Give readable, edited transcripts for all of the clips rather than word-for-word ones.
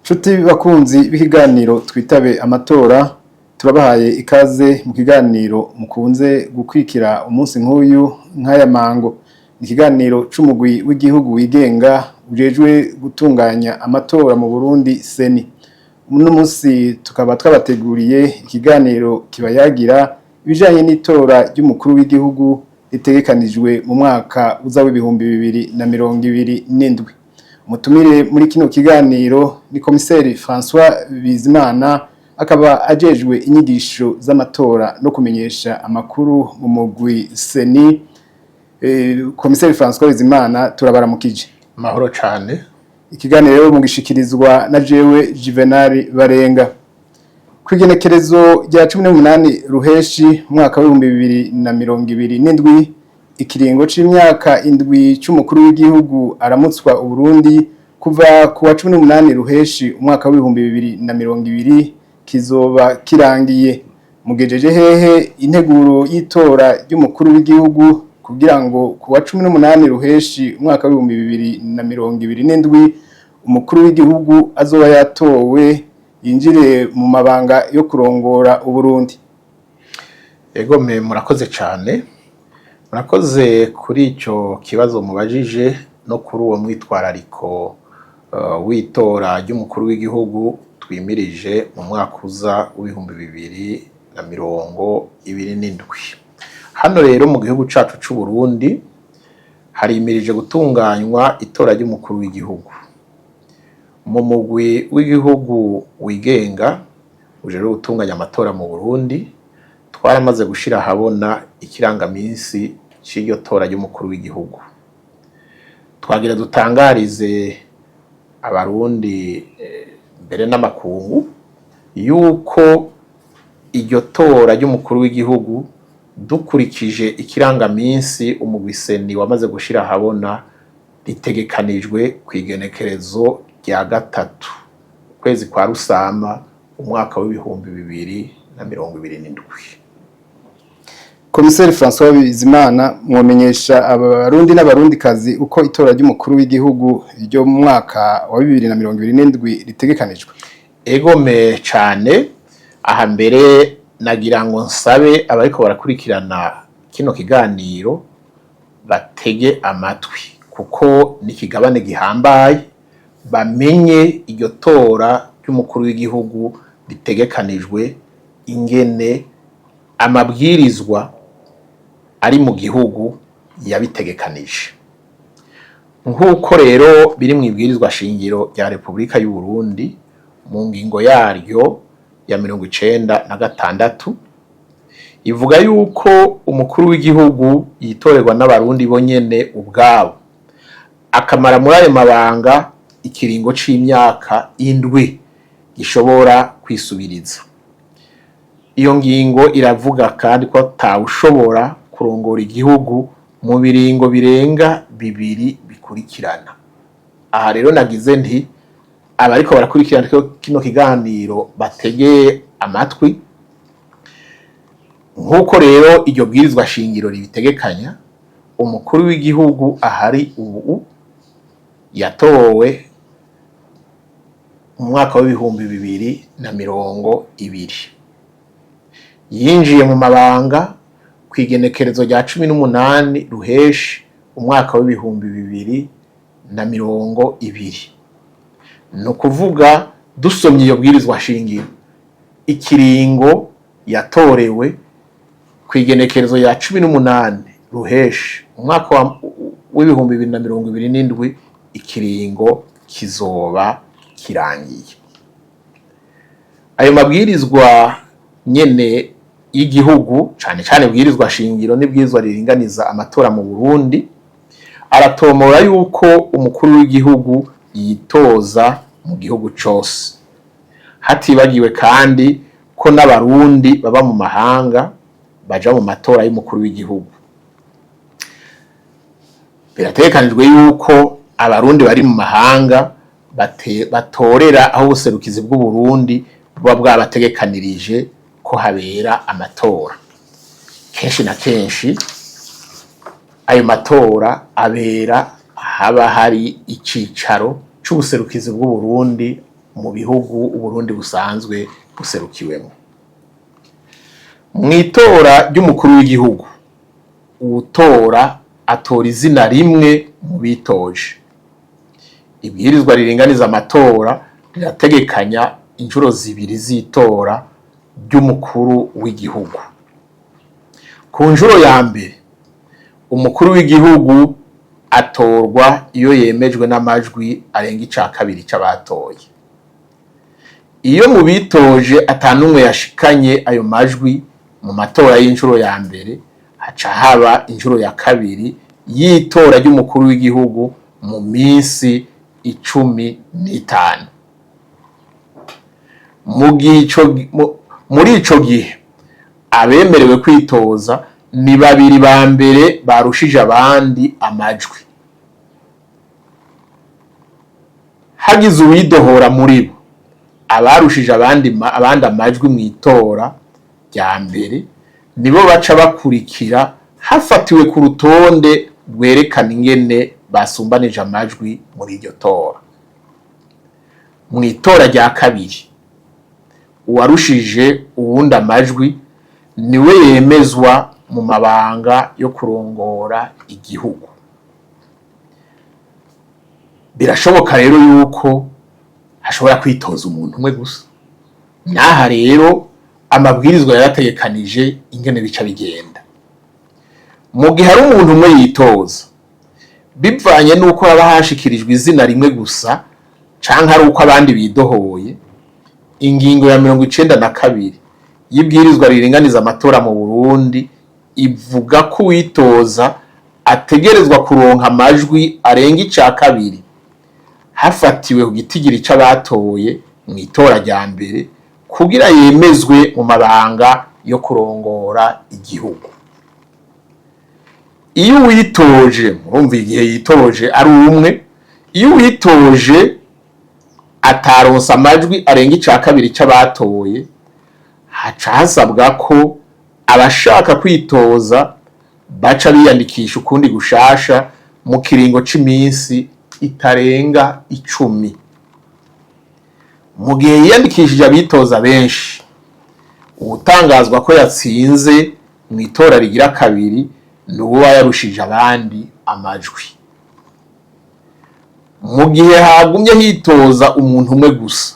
Nshuti bakunzi b'ikiganiro Twitabe Amatora, turabahaye ikaze mu kiganiro mukunze gukwikira umunsi nk'uyu nk'aya mango. Ni ikiganiro c'umugwi w'igihugu wigenga ujejwe gutunganya amatora mu Burundi, CENI. Uno munsi tukaba twabateguriye ikiganiro kibayagira ibijanye n'itora ry'umukuru w'igihugu ritegekanijwe mu mwaka uza w'2027. Umutumire muri kino kiganiro ni komiseri François Bizimana, akaba ajejwe inyigisho z'amatora no kumenyesha amakuru mu mugwi CENI. Komiseri François Bizimana, turabaramukije. Mahoro cane. Ikiganiro rero mugishikirizwa na jewe Juvenal Barenga. Kw'igenekerezo rya 18 Ruheshi umwaka w'2027, ikiringo c'imyaka 7 c'umukuru w'igihugu aramutswa Uburundi kuva ku wa 18 Ruheshi umwaka w'2020 kizoba kirangiye. Mugejeje hehe integuro y'itora ry'umukuru w'igihugu kugira ngo ku wa 18 Ruheshi umwaka w'2027 umukuru w'igihugu azoba yatowe yinjire mu mabanga yo kurongora Uburundi? Egome, murakoze cane. Murakoze kuri ico kibazo mubajije no kuri uwo mwitwarariko w'itora ry'umukuru w'igihugu twimirije mu mwaka uza w'2027. Hano rero mu gihugu cacu c'u Burundi harimirije gutunganywa itora ry'umukuru w'igihugu. Mu mugwi w'igihugu wigenga ujejwe gutunganya amatora mu Burundi, twaramaze gushira ahabona ikirangaminsi c'iryo tora ry'umukuru w'igihugu. Twagira dutangarize Abarundi mbere n'amakungu yuko iryo tora ry'umukuru w'igihugu, dukurikije ikirangaminsi umugwi CENI wamaze gushira ahabona, ritegekanijwe kw'igenekerezo rya 3 ukwezi kwa Rusama umwaka w'2027. Komiseri François Bizimana, mwomenyesha Abarundi n'Abarundikazi uko itora ry'umukuru w'igihugu ryo mu mwaka wa 2027 ritegekanijwe? Egome cane. Aha mbere nagira ngo nsabe abariko barakurikirana kino kiganiro batege amatwi, kuko ni ikigabane gihambaye, bamenye iryo tora ry'umukuru w'igihugu ritegekanijwe ingene amabwirizwa ari mu gihugu yabitegekanije. Nk'uko rero biri mu ibwirizwa shingiro rya Repubulika y'u Burundi mu ngingo yaryo ya 96, ivuga yuko umukuru w'igihugu yitorerwa n'Abarundi bonyene ubwabo, akamara muri ayo mabanga ikiringo c'imyaka 7 gishobora kwisubiriza. Iyo ngingo iravuga kandi ko atawushobora kurongora igihugu mu biringo birenga bibiri bikurikirana. Aha rero nagize nti abariko barakurikirana kino kiganiro bategeye amatwi. Nk'uko rero iryo bwirizwa shingiro ribitegekanya, umukuru w'igihugu ahari ubu yatowe mu mwaka w'2020, yinjiye mu mabanga kw'igenekerezo rya 18 Ruheshi umwaka w'2020. Ni ukuvuga, dusomye iyo bwirizwa shingiro, ikiringo yatorewe kw'igenekerezo ya 18 Ruheshi umwaka w'2027, ikiringo kizoba kirangiye. Ayo mabwirizwa nyene y'igihugu, cane cane bwirizwa shingiro n'ibwirizwa riringaniza amatora mu Burundi, aratomora yuko umukuru w'igihugu yitoza mu gihugu cose, hatibagiwe kandi ko n'Abarundi baba mu mahanga baja mu matora y'umukuru w'igihugu. Birategekanijwe yuko Abarundi bari mu mahanga batorera aho ubuserukizi bw'Uburundi buba bwabategekanirije ko habera amatora. Kenshi na kenshi ayo matora abera haba hari icicaro c'ubuserukizi bw'Uburundi Mu bihugu Uburundi busanzwe buserukiwemo, mu itora ry'umukuru w'igihugu, uwutora atora izina rimwe mu bitoje. Ibwirizwa riringaniza amatora rirategekanya inshuro zibiri z'itora ry'umukuru w'igihugu. Ku nshuro ya mbere, umukuru w'igihugu atorwa iyo yemejwe n'amajwi arenga ica kabiri c'abatoye. Iyo mu bitoje atanumwe yashikanye ayo majwi mu matora y'inshuro ya mbere, haca haba inshuro ya kabiri y'itora ry'umukuru w'igihugu mu minsi 15. Muri ico gihe, abemerewe kwitoza ni babiri ba mbere barushije abandi amajwi. Hagize uwidohora muri bo, abarushije abandi amajwi mu itora rya mbere nibo baca bakurikira, hafatiwe ku rutonde rwerekana ingene basumbanije amajwi muri iryo tora. Mu itora rya kabiri, uwarushije uwundi amajwi niwe yemezwa mu mabanga yo kurongora igihugu. Birashoboka rero yuko hashobora kwitoza umuntu umwe gusa. N'aha rero amabwirizwa yarategekanije ingene bica bigenda. Mu gihe hari umuntu umwe yitoza, bivanye n'uko haba hashikirijwe izina rimwe gusa canke ari uko abandi bidohoye, ingingo ya 92 y'ibwirizwa riringaniza amatora mu Burundi ivuga ko uwitoza ategerezwa kuronka amajwi arenga ica kabiri hafatiwe ku gitigiri c'abatoye mu itora rya mbere kugira yemezwe mu mabanga yo kurongora igihugu. Iyo uwitoje, murumva igihe yitoje ari umwe, iyo uwitoje ataronsa amajwi arenga ica kabiri c'abatoye, haca hasabwa ko abashaka kwitoza baca biyandikisha ukundi gushasha mu kiringo c'iminsi itarenga 10. Mu gihe yiyandikishije abitoza benshi, uwutangazwa ko yatsinze mu itora rigira kabiri ni uwuba yarushije abandi amajwi. Mu gihe hagumye hitoza umuntu umwe gusa,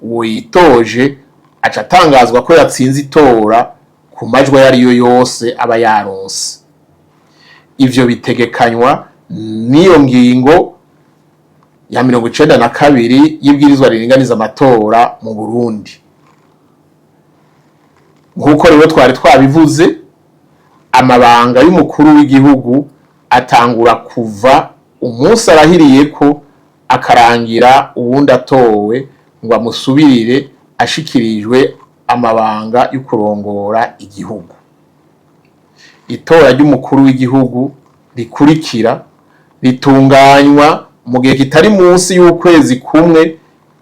uwo yitoje aca atangazwa ko yatsinze itora ku majwi ayo ariyo yose aba yaronse. Ivyo bitegekanywa n'iyo ngingo ya 92 y'ibwirizwa riringaniza amatora mu Burundi. Nk'uko rero twari twabivuze, amabanga y'umukuru w'igihugu atangura kuva umunsi arahiriye ko akarangira uwundi atowe ngo amusubirire ashikirijwe amabanga yo kurongora igihugu. Itora ry'umukuru w'igihugu rikurikira ritunganywa mu gihe kitari munsi y'ukwezi kumwe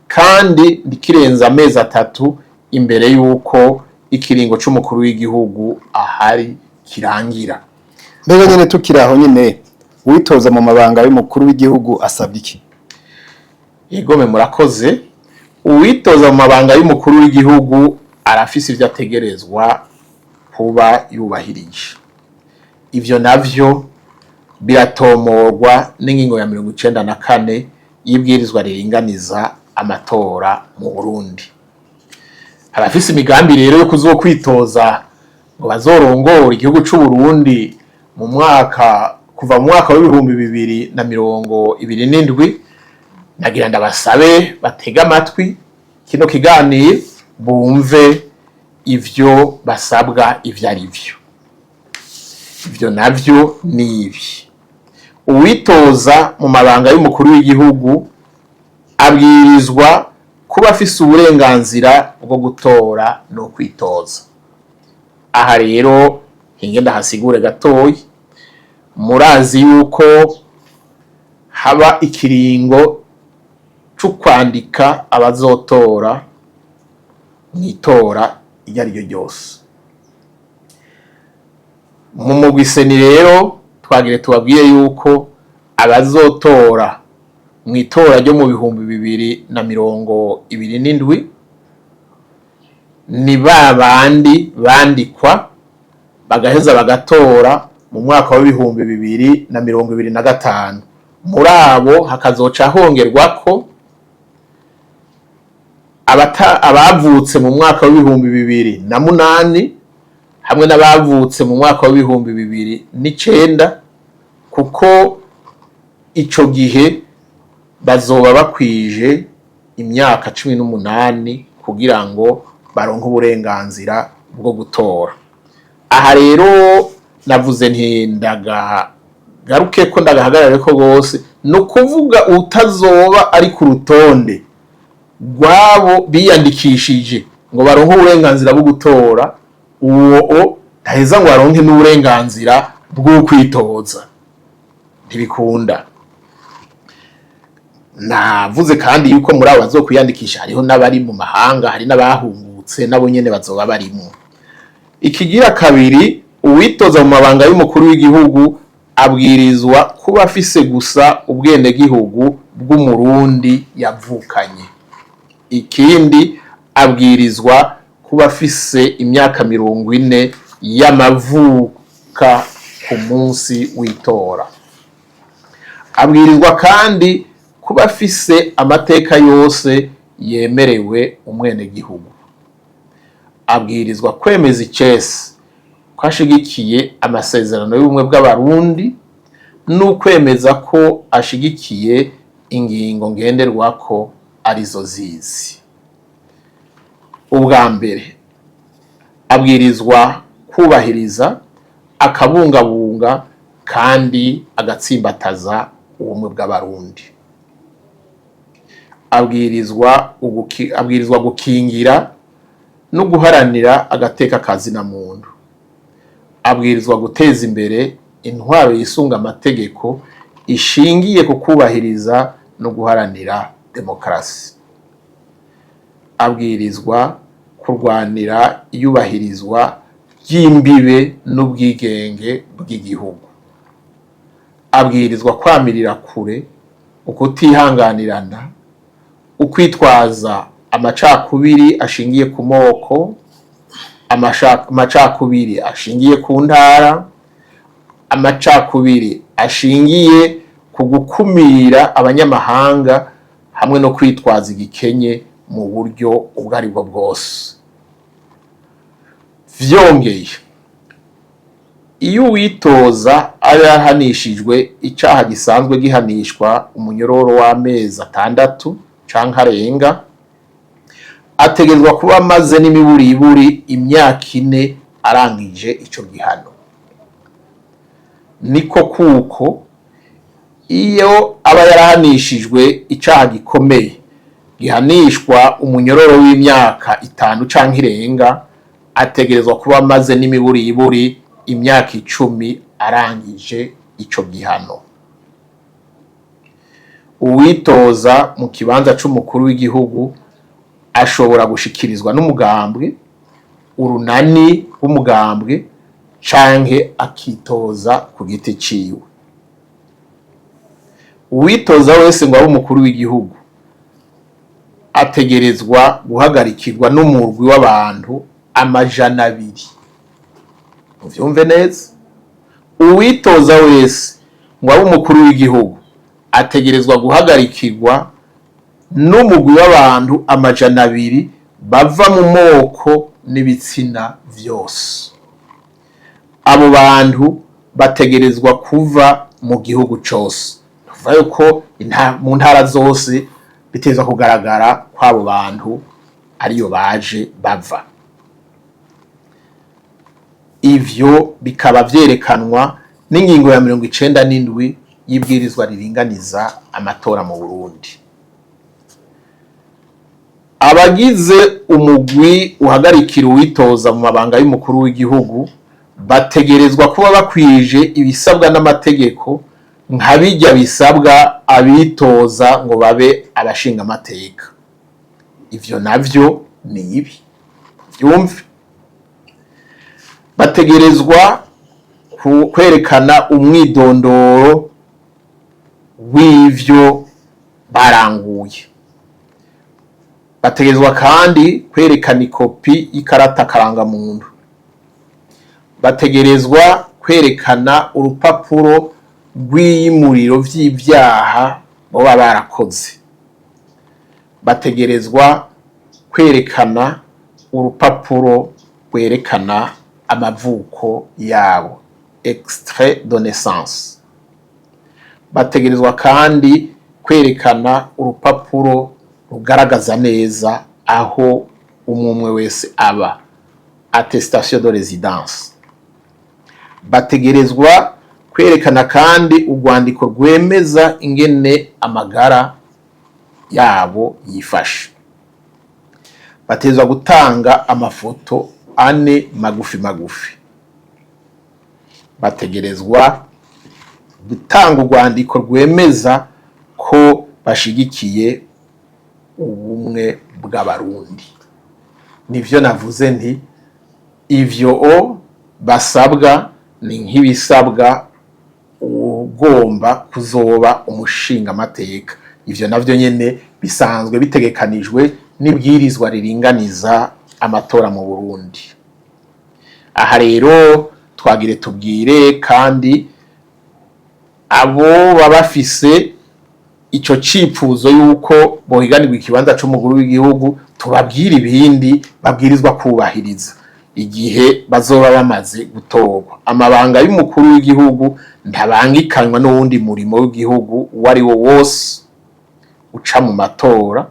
kandi rikirenza amezi 3 imbere y'uko ikiringo c'umukuru w'igihugu ahari kirangira. Mbega nyene tukiri aho nyene, uwitoza mu mabanga y'umukuru w'igihugu asabwa iki? Yegome, murakoze. Uwitoza mu mabanga y'umukuru w'igihugu arafise ivyo ategerezwa kuba yubahirije. Ivyo navyo biratomorwa n'ingingo ya 94 y'ibwirizwa riringaniza amatora mu Burundi. Abafise imigambi rero yo kuzokwitoza ngo bazorongore igihugu c'u Burundi mu mwaka kuva mu mwaka w'2027, nagira ndabasabe batege amatwi kino kiganiro bumve ivyo basabwa ivyo ari vyo. Ivyo navyo ni ibi: uwitoza mu mabanga y'umukuru w'igihugu abwirizwa kuba afise uburenganzira bwo gutora no kwitoza. Aha rero hinge ndahasigure gatoyi. Murazi yuko haba ikiringo co kwandika abazotora mw'itora iryo ari ryo ryose. Mu mugwi CENI rero twagire tubabwire yuko abazotora Mu itora ryo mu 2027, ni ba bandi bandikwa bagaheza bagatora mu mwaka wa 2025. Muri abo hakazoca hongerwako abavutse mu mwaka wa 2008 hamwe n'abavutse mu mwaka wa 2009, kuko ico gihe bazoba bakwije imyaka 18 kugira ngo baronke uburenganzira bwo gutora. Aha rero navuze nti ndagaruke ko ndagahagarare ko rwose, ni ukuvuga utazoba ari ku rutonde rwabo biyandikishije ngo baronke uburenganzira bwo gutora, uwo ntaheza ngo aronke n'uburenganzira bwo kwitoza, ntibikunda. Navuze kandi yuko muri abo bazokwiyandikisha hariho n'abari mu mahanga, hari n'abahungutse, nabo nyene bazoba barimwo. Ikigira kabiri, uwitoza mu mabanga y'umukuru w'igihugu abwirizwa kuba afise gusa ubwenegihugu bw'Umurundi yavukanye. Ikindi, abwirizwa kuba afise imyaka 40 y'amavuka ku munsi w'itora. Abwirizwa kandi kuba afise amateka yose yemerewe umwenegihugu. Abwirizwa kwemeza icese ko ashigikiye amasezerano y'ubumwe bw'Abarundi n'ukwemeza ko ashigikiye ingingo ngenderwako, arizo zizi: ubwa mbere, abwirizwa kubahiriza, akabungabunga kandi agatsimbataza ubumwe bw'Abarundi. Abwirizwa gukingira no guharanira agateka kazina muntu. Abwirizwa guteza imbere intwaro yisunga amategeko, ishingiye ku kubahiriza no guharanira demokarasi. Abwirizwa kurwanira iyubahirizwa ry'imbibe n'ubwigenge bw'igihugu. Abwirizwa kwamirira kure ukutihanganirana, ukwitwaza amacakubiri ashingiye ku moko, amacakubiri ashingiye ku ntara, amacakubiri ashingiye ku gukumira abanyamahanga, hamwe no kwitwaza igikenye mu buryo ubwo ari bwo bwose. Vyongeye, iyo uwitoza aba yahanishijwe icaha gisanzwe gihanishwa umunyororo w'amezi 6 canke arenga, ategerezwa kuba amaze n'imiburiburi imyaka 4 arangije ico gihano. Niko kuko iyo aba yarahanishijwe icaha gikomeye gihanishwa umunyororo w'imyaka 5 canke irenga, ategerezwa kuba amaze n'imiburiburi imyaka 10 arangije ico gihano. Uwitoza mu kibanza c'umukuru w'igihugu ashobora gushikirizwa n'umugambwe, urunani rw'umugambwe, canke akitoza ku giti ciwe. Uwitoza wese ngo abe umukuru w'igihugu ategerezwa guhagarikirwa n'umurwi w'abantu 200. Muvyumve neza: uwitoza wese ngo abe umukuru w'igihugu ategerezwa guhagarikirwa n'umugwi w'abantu 200 bava mu moko n'ibitsina vyose. Abo bantu bategerezwa kuva mu gihugu cose, tuvuga yuko mu ntara zose biteza kugaragara ko abo bantu ariyo baje bava. Ivyo bikaba vyerekanwa n'ingingo ya 97 y'ibwirizwa riringaniza amatora mu Burundi. Abagize umugwi uhagarikira uwitoza mu mabanga y'umukuru w'igihugu bategerezwa kuba bakwije ibisabwa n'amategeko, nka bijya bisabwa abitoza ngo babe abashinga amateka. Ivyo navyo ni ibi, vyumve: bategerezwa kwerekana umwidondoro w'ivyo Baranguye. Bategerezwa kandi kwerekana ikopi y'ikarata karangamuntu. Bategerezwa kwerekana urupapuro rw'iyimuriro vy'ivyaha boba barakoze. Bategerezwa kwerekana urupapuro rwerekana amavuko yabo, extrait de naissance. Bategerezwa kandi kwerekana urupapuro rugaragaza neza aho umwe wese aba, attestation de résidence. Bategerezwa kwerekana kandi urwandiko rwemeza ingene amagara yabo yifashe. Bategerezwa gutanga amafoto ane magufi magufi. Bategerezwa gutanga urwandiko rwemeza ko bashigikiye ubumwe bw'Abarundi. Nivyo navuze nti ivyo o basabwa ni nk'ibisabwa ugomba kuzoba umushingamateka. Ivyo navyo nyene bisanzwe bitegekanijwe n'ibwirizwa riringaniza amatora mu Burundi. Aha rero twagire tubwire kandi abo baba bafise ico cifuzo yuko bohiganirwa ikibanza c'umukuru w'igihugu, tubabwire ibindi babwirizwa kubahiriza igihe bazoba bamaze gutorwa. Amabanga y'umukuru w'igihugu ntabangikanywa n'uwundi murimo w'igihugu uwo ari wo wose uca mu matora,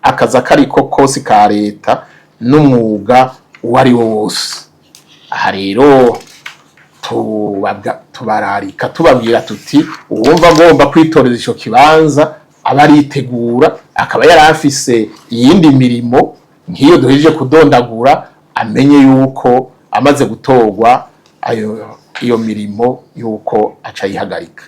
akazi akariko kose ka leta n'umwuga uwo ari wo wose. Aha rero tubararika, tubabwira tuti uwumva agomba kwitoreza ico kibanza aba aritegura, akaba yari afise iyindi mirimo nk'iyo duhejeje kudondagura, amenye yuko amaze gutorwa ayo iyo mirimo yuko aca ayihagarika.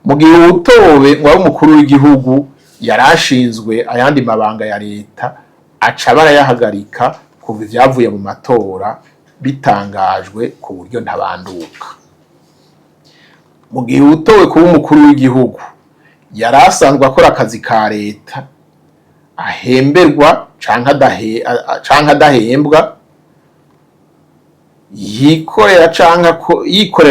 Mu gihe uwutowe ngo abe umukuru w'igihugu yari ashinzwe ayandi mabanga ya leta, aca barayahagarika kuva ivyavuye mu matora bitangajwe ku buryo ntabanduka. Mu gihe uwutowe kuba umukuru w'igihugu yari asanzwe akora akazi ka leta ahemberwa canke adahembwa, yikorera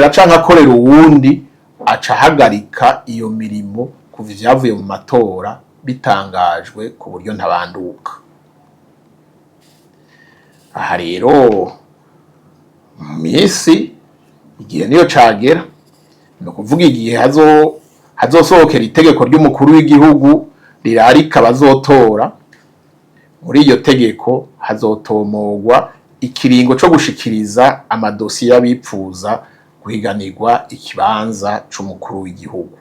canke akorera uwundi, aca ahagarika iyo mirimo kuva ivyavuye mu matora bitangajwe ku buryo ntabanduka. Aha rero mu minsi igihe niyo cagera, ni ukuvuga igihe hazosohokera itegeko ry'umukuru w'igihugu rirarika abazotora, muri iryo tegeko hazotomogwa ikiringo co gushikiriza amadosiye y'abipfuza guhiganirwa ikibanza c'umukuru w'igihugu.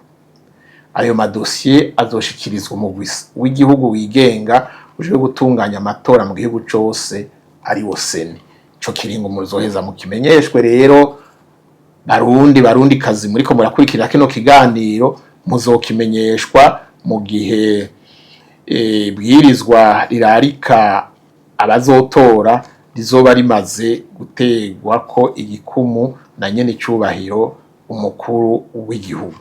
Ayo madosiye azoshikirizwa umugwi w'igihugu wigenga ujejwe gutunganya amatora mu gihugu cose, ari wo CENI. Ico kiringo muzoheza mukimenyeshwe. Rero Barundi, Barundi kazi muriko murakurikira kino kiganiro, muzokimenyeshwa mu gihe bwirizwa rirarika abazotora rizoba rimaze gutegwa ko igikumu na nyene icubahiro umukuru w'igihugu.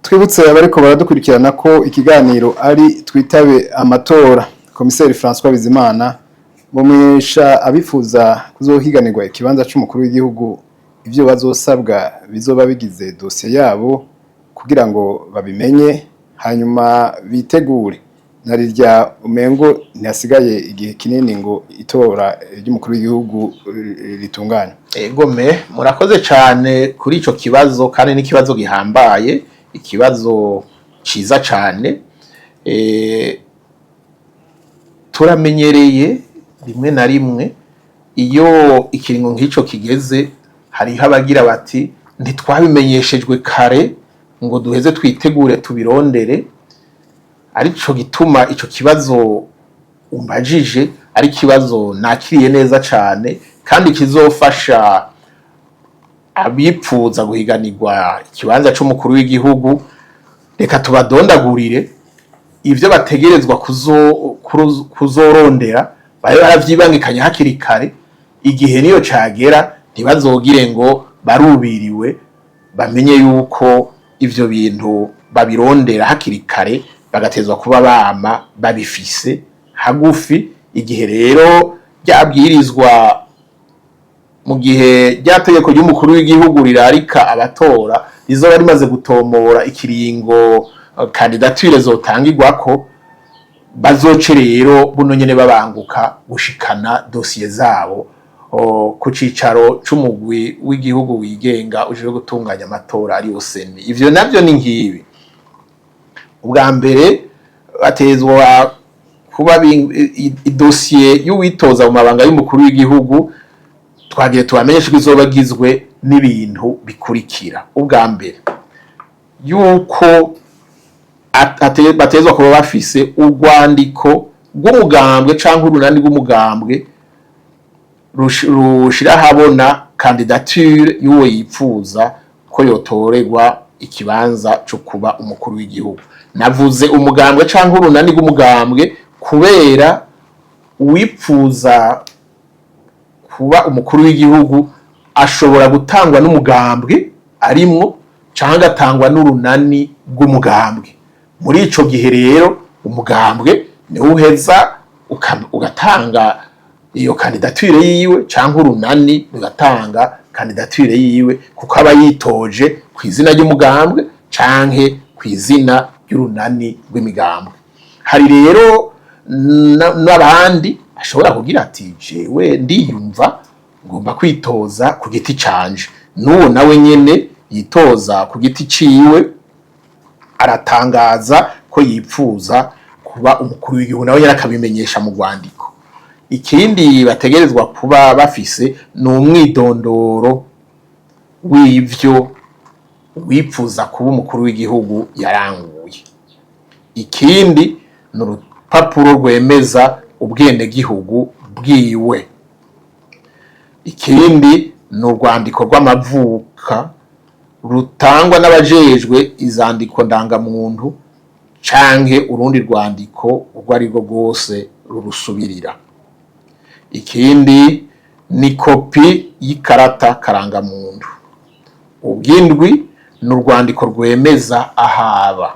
Twibutse abariko baradukurikirana ko ikiganiro ari Twitabe Amatora. Komiseri François Bizimana, mumenyesha abifuza kuzohiganirwa ikibanza c'umukuru w'igihugu ivyo bazosabwa bizoba bigize dosiye yabo, kugira ngo babimenye hanyuma bitegure, narirya umengo ntihasigaye igihe kinini ngo itora ry'umukuru w'igihugu ritunganywe. Egome, murakoze cane kuri ico kibazo, kandi n'ikibazo gihambaye, ikibazo ciza cane. Turamenyereye rimwe na rimwe iyo ikiringo nk'ico kigeze, hariho abagira bati ntitwabimenyeshejwe kare ngo duheze twitegure tubirondere. Arico gituma ico kibazo umbajije ari ikibazo nakiriye neza cane, kandi kizofasha abipfuza guhiganirwa ikibanza c'umukuru w'igihugu. Reka tubadondagurire ivyo bategerezwa kuzorondera, babe baravyibangikanya hakiri kare, igihe niyo cagera ntibazogire ngo barubiriwe, bamenye yuko ivyo bintu Babirondera hakiri kare, bagatezwa kuba bama babifise hagufi. Igihe rero ryabwirizwa, mu gihe rya tegeko ry'umukuru w'igihugu rirarika abatora rizoba rimaze gutomora ikiringo candidature zotangirwako, bazoce rero buno nyene babanguka gushikana dosiye zabo ku cicaro c'umugwi w'igihugu wigenga ujejwe gutunganya amatora, ari wo CENI. Ivyo navyo ni nkibi: ubwa mbere, batezwa kuba idosiye y'uwitoza mu mabanga y'umukuru w'igihugu, twagiye tubamenyesha ko izoba igizwe n'ibintu bikurikira: ubwa mbere, yuko batezwa kuba bafise urwandiko rw'umugambwe canke urunani rw'umugambwe rushira ahabona candidature y'uwo yipfuza ko yotorerwa ikibanza co kuba umukuru w'igihugu. Navuze umugambwe canke urunani rw'umugambwe kubera uwipfuza kuba umukuru w'igihugu ashobora gutangwa n'umugambwe arimwo canke agatangwa n'urunani rw'umugambwe. Muri ico gihe rero, umugambwe niwo uheza ugatanga iyo candidature yiwe, canke urunani rugatanga candidature yiwe, kuko aba yitoje ku izina ry'umugambwe canke ku izina ry'urunani rw'imigambwe. Hari rero n'abandi ashobora kugira ati: "Jewe ndiyumva ngomba kwitoza ku giti canje." N'uwo nawe nyene yitoza ku giti ciwe aratangaza ko yipfuza kuba umukuru w'igihugu, nawe nyene akabimenyesha mu rwandiko. Ikindi bategerezwa kuba bafise ni umwidondoro w'ivyo wipfuza kuba umukuru w'igihugu yaranguye. Ikindi ni urupapuro rwemeza ubwenegihugu bwiwe. Ikindi ni urwandiko rw'amavuka rutangwa n'abajejwe izandiko ndangamuntu, canke urundi rwandiko urwo ari rwo rwose rurusubirira. Ikindi ni kopi y'ikarata karangamuntu. Ubwindwi ni urwandiko rwemeza ahaba.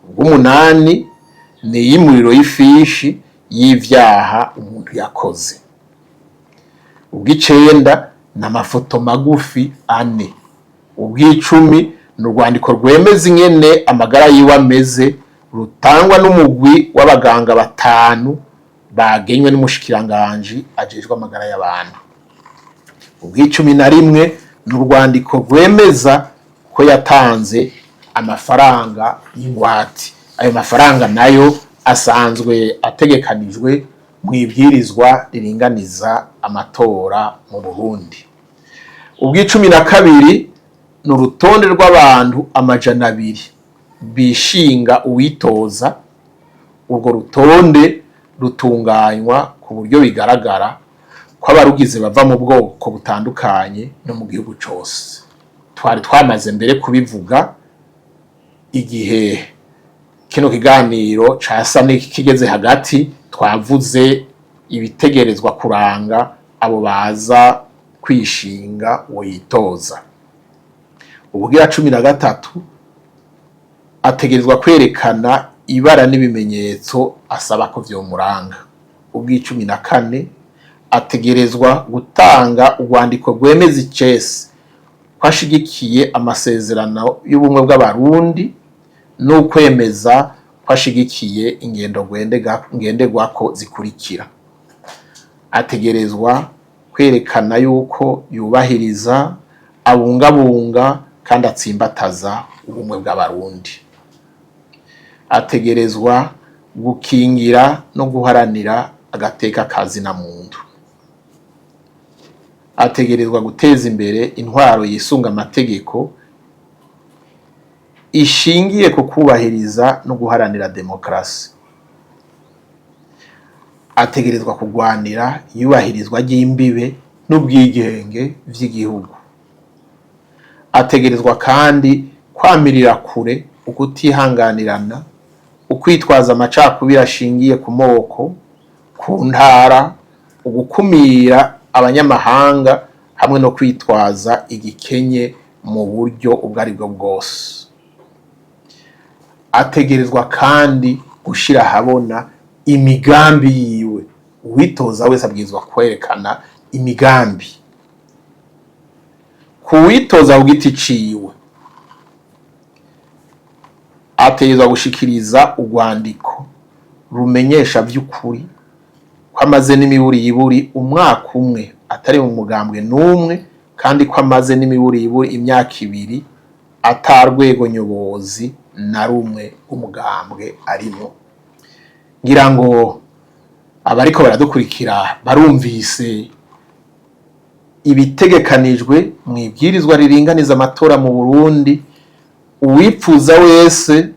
Ubw'umunani ni iy'imuriro y'ifishi y'ivyaha umuntu yakoze. Ubw'icenda ni amafoto magufi ane. Ubw'icumi ni urwandiko rwemeza ingene amagara yiwe ameze, rutangwa n'umugwi w'abaganga batanu bagenywe n'umushikiranganji ajejwe amagara y'abantu. Ubw'icumi na rimwe ni urwandiko rwemeza ko yatanze amafaranga y'ingwate. Ayo mafaranga nayo asanzwe ategekanijwe mu ibwirizwa riringaniza amatora mu Burundi. Ubw'icumi na kabiri ni urutonde rw'abantu 200 bishinga uwitoza. Urwo rutonde rutunganywa ku buryo bigaragara ko abarugize bava mu bwoko butandukanye no mu gihugu cose. Twari twamaze mbere kubivuga igihe kino kiganiro casa n'ikigeze hagati. Twavuze ibitegerezwa kuranga abo baza kwishinga uwo yitoza. Ubugira 13, ategerezwa kwerekana ibara n'ibimenyetso asaba ko vyomuranga. Ubw'icumi na kane, ategerezwa gutanga urwandiko rwemeza icese ko ashigikiye amasezerano y'ubumwe bw'Abarundi n'ukwemeza ko ashigikiye ingendo ngenderwako zikurikira: ategerezwa kwerekana yuko yubahiriza, abungabunga kandi atsimbataza ubumwe bw'Abarundi; ategerezwa gukingira no guharanira agateka kazina muntu; ategerezwa guteza imbere intwaro yisunga amategeko, ishingiye ku kubahiriza no guharanira demokarasi; ategerezwa kurwanira iyubahirizwa ry'imbibe n'ubwigenge vy'igihugu; ategerezwa kandi kwamirira kure ukutihanganirana, ukwitwaza amacakubiri ashingiye ku moko, ku ntara, ugukumira abanyamahanga hamwe no kwitwaza igikenye mu buryo ubwo ari bwo bwose. Ategerezwa kandi gushira ahabona imigambi yiwe. Uwitoza wese abwirizwa kwerekana imigambi. Ku witoza ku giti ciwe, ategerezwa gushikiriza urwandiko rumenyesha vy'ukuri ko amaze n'imiburiburi umwaka umwe atari mu mugambwe n'umwe, kandi ko amaze n'imiburiburi imyaka 2 ata rwego nyobozi na rumwe rw'umugambwe arimo. Ngira ngo abariko baradukurikira barumvise ibitegekanijwe mu ibwirizwa riringaniza amatora mu Burundi. Uwipfuza wese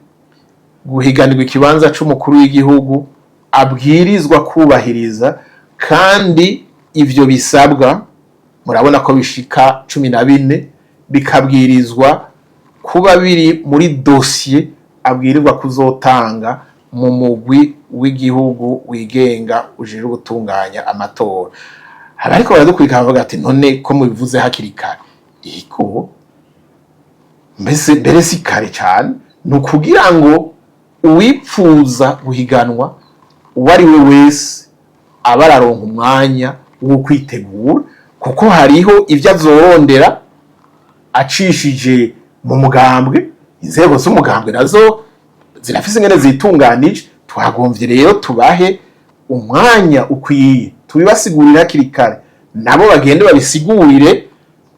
guhiganirwa ikibanza c'umukuru w'igihugu abwirizwa kubahiriza, kandi ivyo bisabwa murabona ko bishika 14, bikabwirizwa kuba biri muri dosiye abwirizwa kuzotanga mu mugwi w'igihugu wigenga ujejwe gutunganya amatora. Abariko baradukurikira bavuga ati: "None ko mubivuze hakiri kare?" Ego, mbese mbere si kare cane, ni ukugira ngo uwipfuza guhiganwa uwo ari we wese aba araronka umwanya wo kwitegura, kuko hariho ivyo azorondera acishije mu mugambwe. Inzego z'umugambwe nazo zirafise ingene zitunganije. Twagomvye rero tubahe umwanya ukwiye, tubibasigurire hakiri kare, nabo bagende babisigurire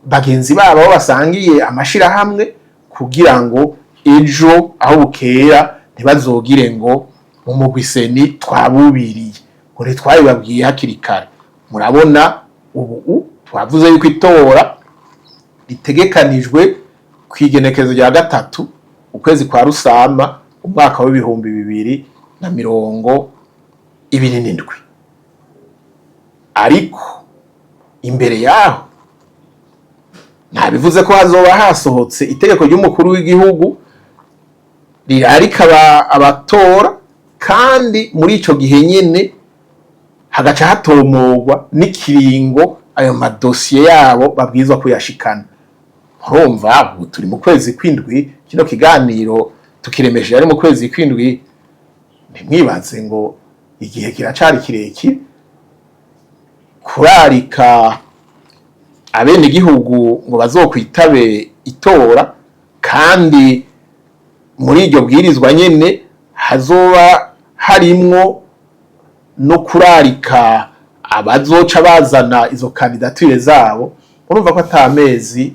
bagenzi babo aho basangiye amashirahamwe, kugira ngo ejo aho bukera ntibazogire ngo mu mugwi CENI twabubiriye, ngo ntitwabibabwiye hakiri kare. Murabona ubu twavuze yuko itora ritegekanijwe kw'igenekerezo rya 3 ukwezi kwa Rusama umwaka w'2027, ariko imbere yaho ntabivuze ko hazoba hasohotse itegeko ry'umukuru w'igihugu rirarika abatora, kandi muri ico gihe nyene hagaca hatomorwa n'ikiringo ayo madosiye yabo babwirizwa kuyashikana. Murumva ubu turi mu kwezi kw'indwi, kino kiganiro tukiremesheje ari mu kwezi kw'indwi. Ntimwibaze ngo igihe kiracari kirekire. Kurarika abenegihugu ngo bazokwitabe itora, kandi muri iryo bwirizwa nyene hazoba harimwo no kurarika abazoca bazana izo kandidatire zabo, urumva ko ata mezi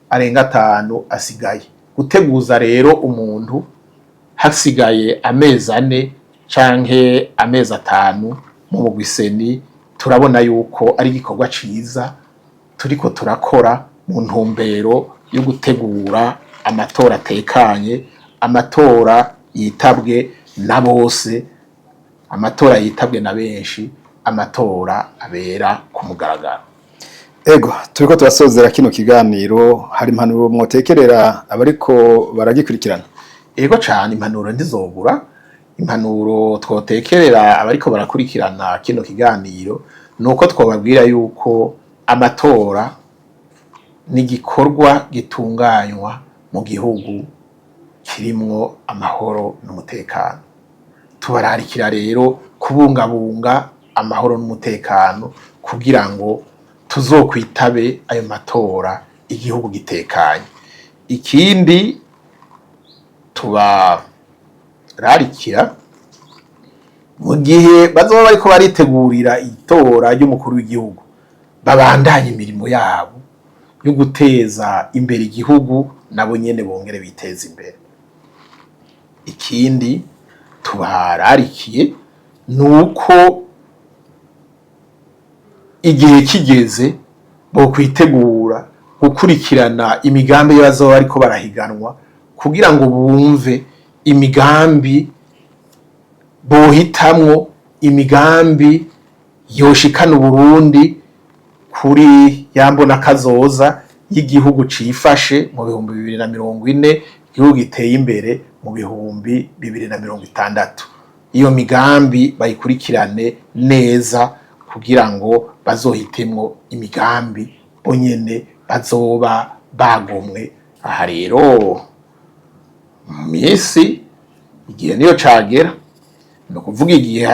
arenga 5 asigaye. Guteguza rero umuntu hasigaye amezi 4 canke amezi 5 mu mugwi CENI, turabona yuko ari igikorwa ciza turiko turakora mu ntumbero yo gutegura amatora atekanye, amatora yitabwe na bose, amatora yitabwe na benshi, amatora abera ku mugaragaro. Ego, turiko turasozera kino kiganiro. Hari impanuro mwotekerera abariko baragikurikirana? Ego cane, impanuro ntizobura. Impanuro twotekerera abariko barakurikirana kino kiganiro nuko twobabwira yuko amatora ni igikorwa gitunganywa mu gihugu kirimwo amahoro n'umutekano. Tubararikira rero kubungabunga amahoro n'umutekano kugira ngo tuzokwitabe ayo matora igihugu gitekanye. Ikindi tubararikira, mu gihe bazoba bariko baritegurira itora ry'umukuru w'igihugu, babandanye imirimo yabo yo guteza imbere igihugu, nabo nyene bongere biteze imbere. Ikindi tubararikiye nuko igihe kigeze bo kwitegura gukurikirana imigambi y'abazoba bariko barahiganwa, kugira ngo bumve imigambi bohitamwo, imigambi yoshikana Uburundi kuri ya mbona kazoza y'igihugu cifashe mu 2040, igihugu giteye imbere mu 2060. Iyo migambi bayikurikirane neza kugira ngo bazohitemwo imigambi bonyene bazoba bagomwe. Aha rero mu minsi Igihe niyo cagera, ni ukuvuga igihe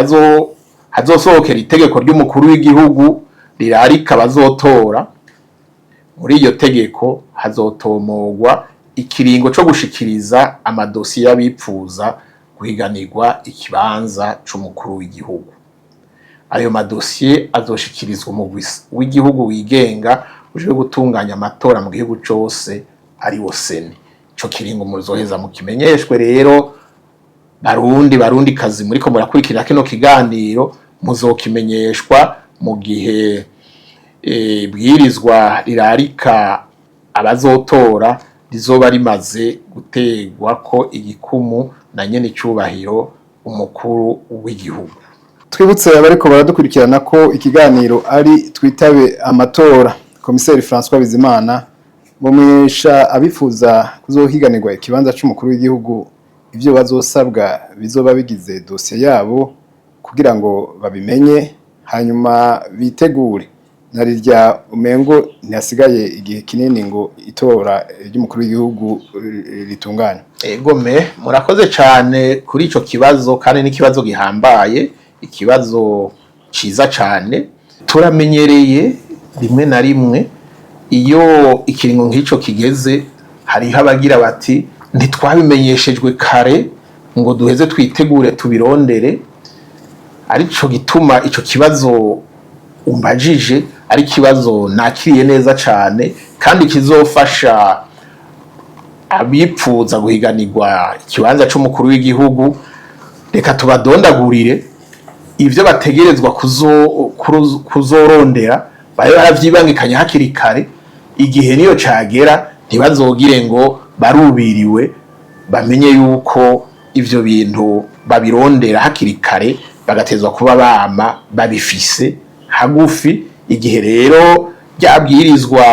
hazosohokera itegeko ry'umukuru w'igihugu rirarika abazotora, muri iryo tegeko hazotomogwa ikiringo co gushikiriza amadosiye y'abipfuza guhiganirwa ikibanza c'umukuru w'igihugu. Ayo madosiye azoshikirizwa umugwi w'igihugu wigenga ujejwe gutunganya amatora mu gihugu cose, ari wo CENI. Ico kiringo muzoheza mukimenyeshwe. Rero Barundi, Barundi kazi muriko murakurikira kino kiganiro, muzokimenyeshwa mu gihe ibwirizwa rirarika abazotora rizoba rimaze gutegwa ko igikumu na nyene icubahiro umukuru w'igihugu. Twibutse abariko baradukurikirana ko ikiganiro ari Twitabe Amatora. Komiseri François Bizimana, mumenyesha abifuza kuzohiganirwa ikibanza c'umukuru w'igihugu ivyo bazosabwa bizoba bigize dosiye yabo, kugira ngo babimenye hanyuma bitegure, narirya umengo ntihasigaye igihe kinini ngo itora ry'umukuru w'igihugu ritunganywe. Egome, murakoze cane kuri ico kibazo, kandi n'ikibazo gihambaye, ikibazo ciza cane. Turamenyereye rimwe na rimwe iyo ikiringo nk'ico kigeze, hariho abagira bati: "Ntitwabimenyeshejwe kare ngo duheze twitegure tubirondere." Arico gituma ico kibazo umbajije ari ikibazo nakiriye neza cane, kandi kizofasha abipfuza guhiganirwa ikibanza c'umukuru w'igihugu. Reka tubadondagurire ivyo bategerezwa kuzorondera, babe baravyibangikanya hakiri kare, igihe niyo cagera ntibazogire ngo barubiriwe, bamenye yuko ivyo bintu babirondera hakiri kare, bagatezwa kuba bama babifise hagufi. Igihe rero ryabwirizwa,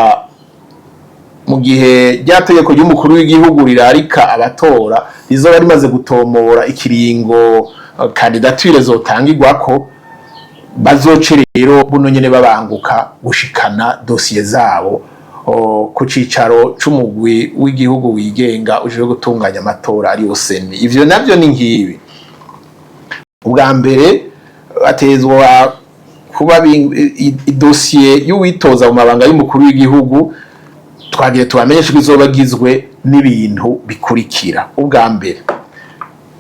mu gihe rya tegeko ry'umukuru w'igihugu rirarika abatora rizoba rimaze gutomora ikiringo candidature zotangirwako, bazoce rero buno nyene babanguka gushikana dosiye zabo ku cicaro c'umugwi w'igihugu wigenga ujejwe gutunganya amatora, ari wo CENI. Ivyo navyo ni ngibi: ubwa mbere, batezwa kuba idosiye y'uwitoza mu mabanga y'umukuru w'igihugu, twagiye tubamenyesha ko izoba igizwe n'ibintu bikurikira: ubwa mbere,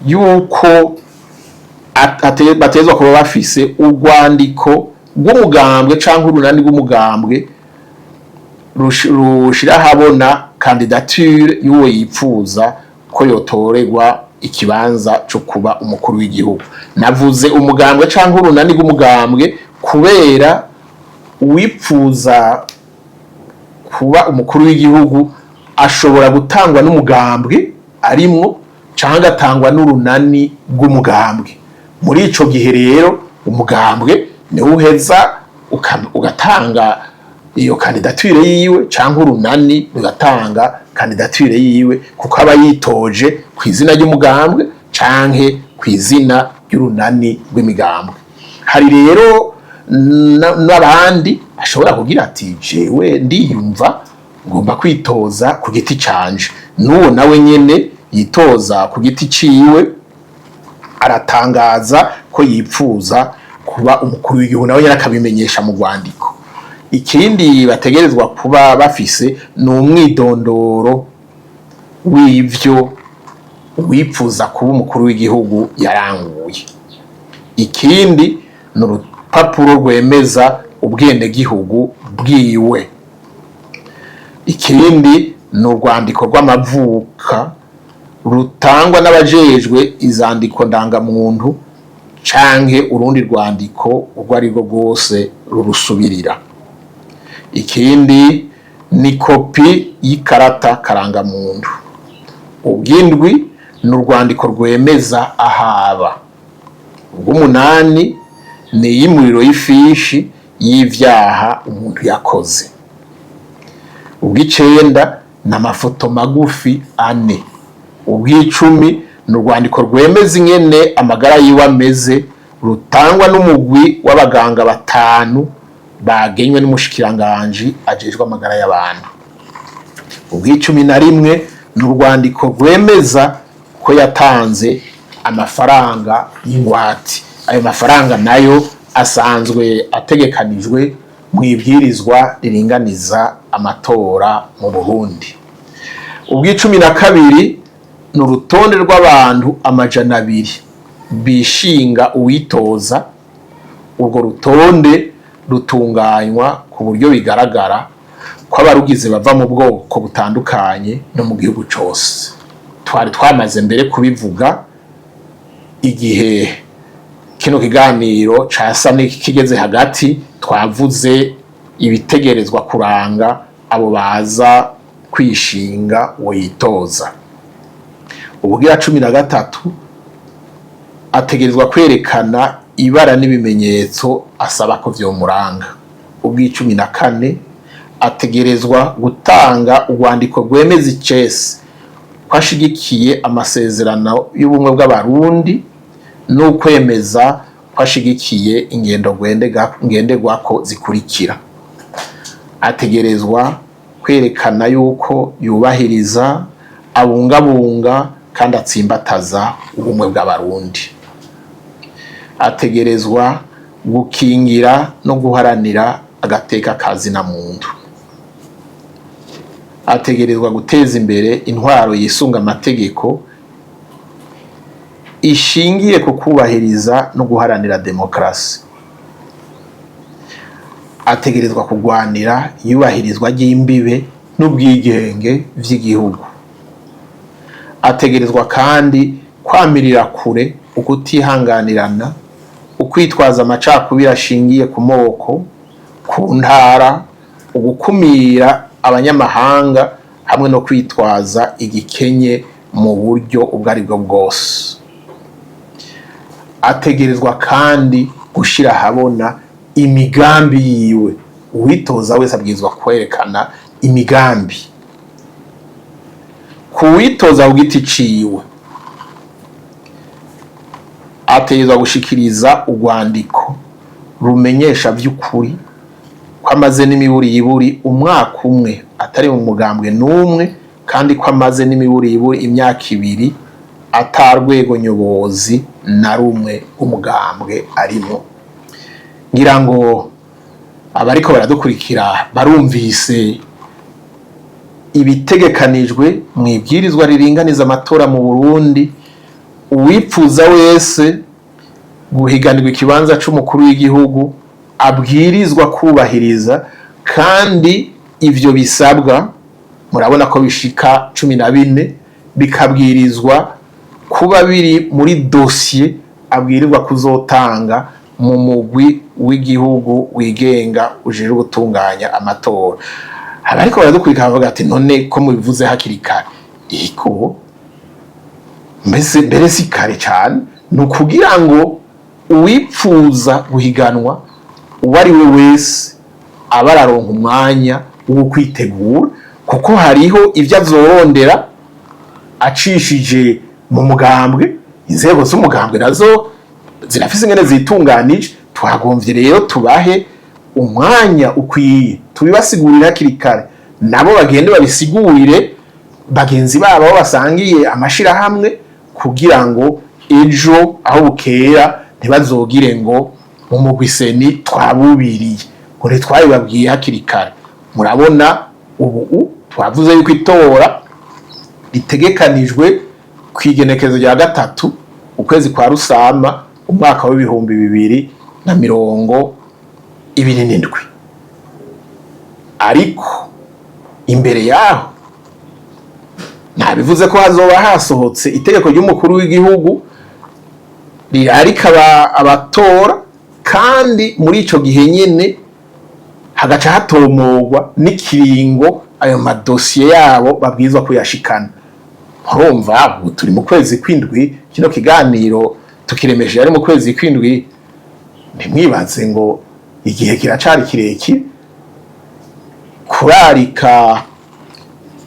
yuko batezwa kuba bafise urwandiko rw'umugambwe canke urunani rw'umugambwe rushira ahabona candidature y'uwo yipfuza ko yotorerwa ikibanza co kuba umukuru w'igihugu. Navuze umugambwe canke urunani rw'umugambwe kubera uwipfuza kuba umukuru w'igihugu ashobora gutangwa n'umugambwe arimwo canke agatangwa n'urunani rw'umugambwe. Muri ico gihe rero umugambwe niwo uheza ugatanga iyo candidature yiwe, canke urunani rugatanga candidature yiwe, kuko aba yitoje ku izina ry'umugambwe canke ku izina ry'urunani rw'imigambwe. Hari rero n'abandi ashobora kugira ati: "Jewe ndiyumva ngomba kwitoza ku giti canje." N'uwo nawe nyene yitoza ku giti ciwe aratangaza ko yipfuza kuba umukuru w'igihugu, nawe nyene akabimenyesha mu rwandiko. Ikindi bategerezwa kuba bafise ni umwidondoro w'ivyo uwipfuza kuba umukuru w'igihugu yaranguye. Ikindi ni urupapuro rwemeza ubwenegihugu bwiwe. Ikindi ni urwandiko rw'amavuka rutangwa n'abajejwe izandiko ndangamuntu, canke urundi rwandiko urwo ari rwo rwose rurusubirira. Ikindi ni kopi y'ikarata karangamuntu. Ubwindwi ni urwandiko rwemeza ahaba. Ubw'umunani ni iy'imuriro y'ifishi y'ivyaha umuntu yakoze. Ubw'icenda ni amafoto magufi ane. Ubw'icumi ni urwandiko rwemeza ingene amagara yiwe ameze, rutangwa n'umugwi w'abaganga batanu bagenywe n'umushikiranganji ajejwe amagara y'abantu. Ubw'icumi na rimwe ni urwandiko rwemeza ko yatanze Amafaranga y'ingwate, ayo mafaranga nayo asanzwe ategekanijwe mu ibwirizwa riringaniza amatora mu Burundi. Ubw'icumi na kabiri ni urutonde rw'abantu 200 bishinga uwitoza. Urwo rutonde rutunganywa ku buryo bigaragara ko abarugize bava mu bwoko butandukanye no mu gihugu cose. Twari twamaze mbere kubivuga igihe kino kiganiro casa n'ikigeze hagati, twavuze ibitegerezwa kuranga abo baza kwishinga uwo yitoza. Ubugira 13, ategerezwa kwerekana ibara n'ibimenyetso asaba ko vyomuranga. Ubw'icumi na kane, ategerezwa gutanga urwandiko rwemeza icese ko ashigikiye amasezerano y'ubumwe bw'Abarundi n'ukwemeza ko ashigikiye ingendo ngenderwako zikurikira: ategerezwa kwerekana yuko yubahiriza, abungabunga kandi atsimbataza ubumwe bw'Abarundi; ategerezwa gukingira no guharanira agateka kazina muntu; ategerezwa guteza imbere intwaro yisunga amategeko, ishingiye ku kubahiriza no guharanira demokarasi; ategerezwa kugwanira iyubahirizwa ry'imbibe n'ubwigenge vy'igihugu; ategerezwa kandi kwamirira kure ukutihanganirana, ukwitwaza amacakubiri ashingiye ku moko, ku ntara, ugukumira abanyamahanga hamwe no kwitwaza igikenye mu buryo ubwo ari bwo bwose; ategerezwa kandi gushira ahabona imigambi yiwe. Uwitoza wese abwirizwa kwerekana imigambi. Ku witoza ku giti ciwe, ategerezwa gushikiriza urwandiko rumenyesha vy'ukuri ko amaze n'imiburiburi umwaka umwe atari mu mugambwe n'umwe, kandi ko amaze n'imiburiburi imyaka 2 ata rwego nyobozi na rumwe rw'umugambwe arimo. Ngira ngo abariko baradukurikira barumvise ibitegekanijwe mu ibwirizwa riringaniza amatora mu Burundi. Uwipfuza wese guhiganirwa ikibanza c'umukuru w'igihugu abwirizwa kubahiriza, kandi ivyo bisabwa murabona ko bishika 14, bikabwirizwa kuba biri muri dosiye abwirizwa kuzotanga mu mugwi w'igihugu wigenga ujejwe gutunganya amatora. Abariko baradukurikira bavuga ati: "None ko mubivuze hakiri kare?" Iko mbese mbere si kare cane, ni ukugira ngo uwipfuza guhiganwa uwo ari we wese aba araronka umwanya wo kwitegura, kuko hariho ibyo azorondera acishije mu mugambwe. Inzego z'umugambwe nazo zirafise ingene zitunganije. Twagomvye rero tubahe umwanya ukwiye, tubibasigurire hakiri kare, nabo bagende babisigurire bagenzi babo aho basangiye amashirahamwe, kugira ngo ejo aho bukera ntibazogire ngo mu mugwi CENI twabubiriye, ngo ntitwabibabwiye hakiri kare. Murabona ubu twavuze yuko itora ritegekanijwe ku igenekerezo rya 3 ukwezi kwa Rusama umwaka w'2027, ariko imbere yaho ntabivuze ko hazoba hasohotse itegeko ry'umukuru w'igihugu rirarika abatora, kandi muri ico gihe nyene hagaca hatomogwa n'ikiringo ayo madosiye yabo babwirizwa kuyashikana. Murumva ubu turi mu kwezi kw'indwi, kino kiganiro tukiremeshe ari mu kwezi kw'indwi. Ntimwibaze ngo igihe kiracari kirekire kurarika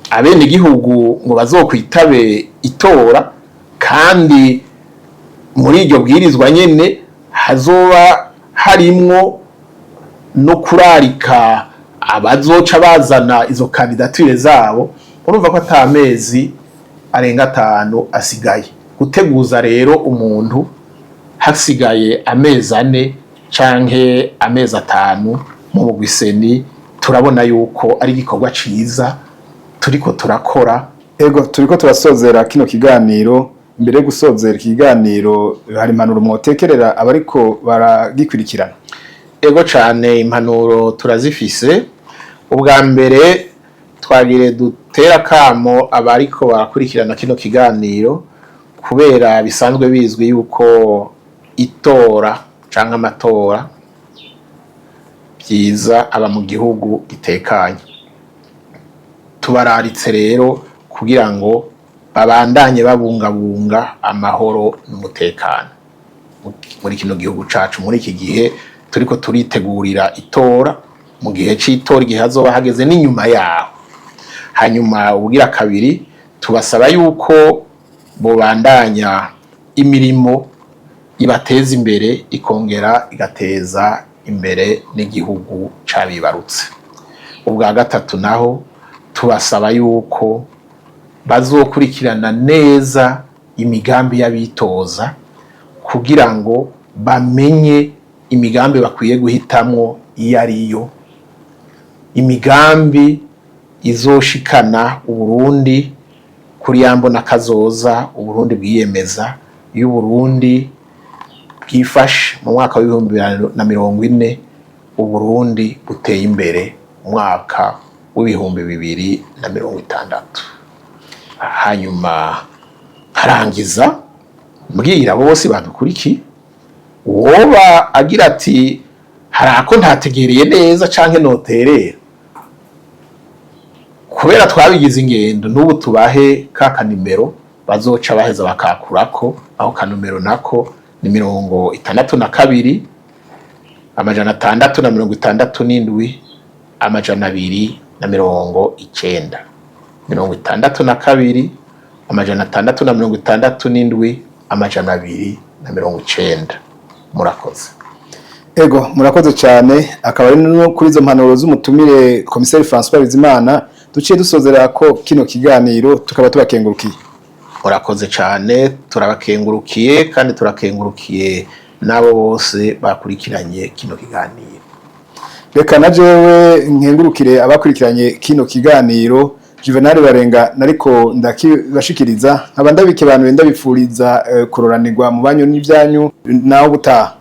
abenegihugu ngo bazokwitabe itora, kandi muri iryo bwirizwa nyene hazoba harimwo no kurarika abazoca bazana izo candidatures zabo. Urumva ko ata mezi arenga 5 asigaye. Guteguza rero umuntu hasigaye amezi 4 canke amezi 5 mu mugwi CENI, turabona yuko ari igikorwa ciza turiko turakora. Ego, turiko turasozera kino kiganiro. Imbere yo gusozera ikiganiro, hari impanuro mwotekerera abariko baragikurikirana? Ego cane, impanuro turazifise. Ubwa mbere, twagire dutera kamo abariko barakurikirana kino kiganiro, kubera bisanzwe bizwi yuko itora canke amatora vyiza aba mu gihugu gitekanye. Tubararitse rero kugira ngo babandanye babungabunga amahoro n'umutekano muri kino gihugu cacu, muri iki gihe turiko turitegurira itora, mu gihe c'itora, igihe hazoba hageze, n'inyuma yaho. Hanyuma ubugira kabiri, tubasaba yuko bobandanya imirimo ibateza imbere, ikongera igateza imbere n'igihugu cabibarutse. Ubwa gatatu naho, tubasaba yuko bazokurikirana neza imigambi y'abitoza, kugira ngo bamenye imigambi bakwiye guhitamwo iyo ariyo, imigambi izoshikana Uburundi kuri ya mbona kazoza Uburundi bwiyemeza, y'Uburundi bwifashe mu mwaka w'2040, Uburundi buteye imbere mu mwaka w'2060. Hanyuma nkarangiza mbwira abo bose badukurikiye, uwoba agira ati hari ako ntategereye neza canke noterera, kubera twabigize ingendo, n'ubu tubahe ka kanimero bazoca baheza bakakurako. Aho kanumero nako ni 62 667 290, 62 667 290. Murakoze. Ego, murakoze cyane. Akaba ari no kuri izo mpanuro z'umutumire Komiseri François Bizimana duciye dusozera ko kino kiganiro, tukaba tubakengurukiye. Murakoze cyane, turabakengurukiye kandi turakengurukiye n'abo bose bakurikiranye kino kiganiro. Reka na jewe nkengurukire abakurikiranye kino kiganiro. Juvenal Barenga nariko ndakibashikiriza, nkaba ndabike abantu ndabifuriza kuroranirwa mu banyu n'ivyanyu. Naho ubutaha.